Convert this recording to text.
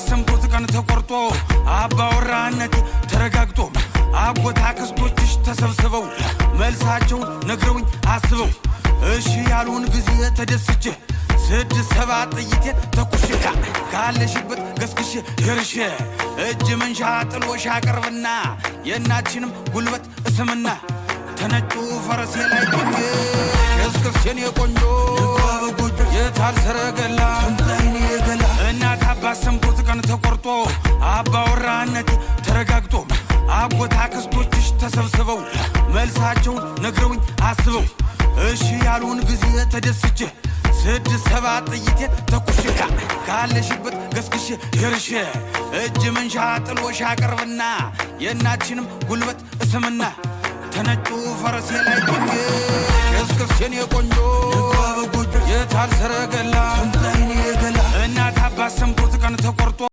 ሰምቶት ቀን ተቆርጦ አባወራነት ተረጋግጦ አጎት አክስቶችሽ ተሰብስበው መልሳቸውን ነግረውኝ አስበው እሺ ያሉን ጊዜ ተደስቼ ስድስት ሰባት ጥይቴን ተኩሼ ካለሽበት ገስግሼ ደርሼ እጅ መንሻ ጥሎሽ አቀርብና የእናትሽንም ጉልበት እስምና ተነጩ ፈረሴ ላይ ቆሜ እስክስ የኔ ቆንጆ የታል ሰረገላ? እናት አባት ሰምቶት ቀን ተቆርጦ አባወራነት ተረጋግጦ አጎት አክስቶችሽ ተሰብስበው መልሳቸውን ነግረውኝ አስበው እሺ ያሉን ጊዜ ተደስቼ ስድስት ሰባት ጥይቴን ተኩሼ ካለሽበት ገስግሼ ደርሼ እጅ መንሻ ጥሎሽ አቀርብና የእናትሽንም ጉልበት እስምና ተነጩ ፈረሴ ላይ ቆሜ እስክስ የኔ ቆንጆ የታል ሰረገላ? እናት አባት ሰምቶት ቀን ተቆርጦ።